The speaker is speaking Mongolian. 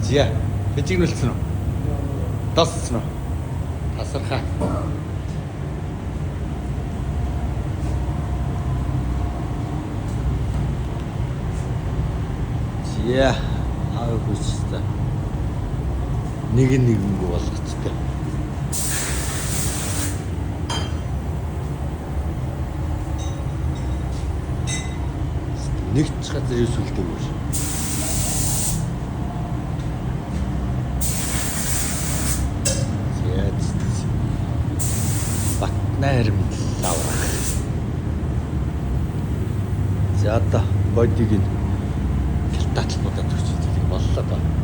За. Тэжигнүүлсэн үү? Тассан уу? Тасархаа. За. Аа хүчтэй. Нэг нэгэнгүү болгочтой. Нэг ч газар юу сүлдээгүй ш. За. Батнайр лавра. За одоо бодиг нь талтаатал будаад өгч хэлэг боллоо доо.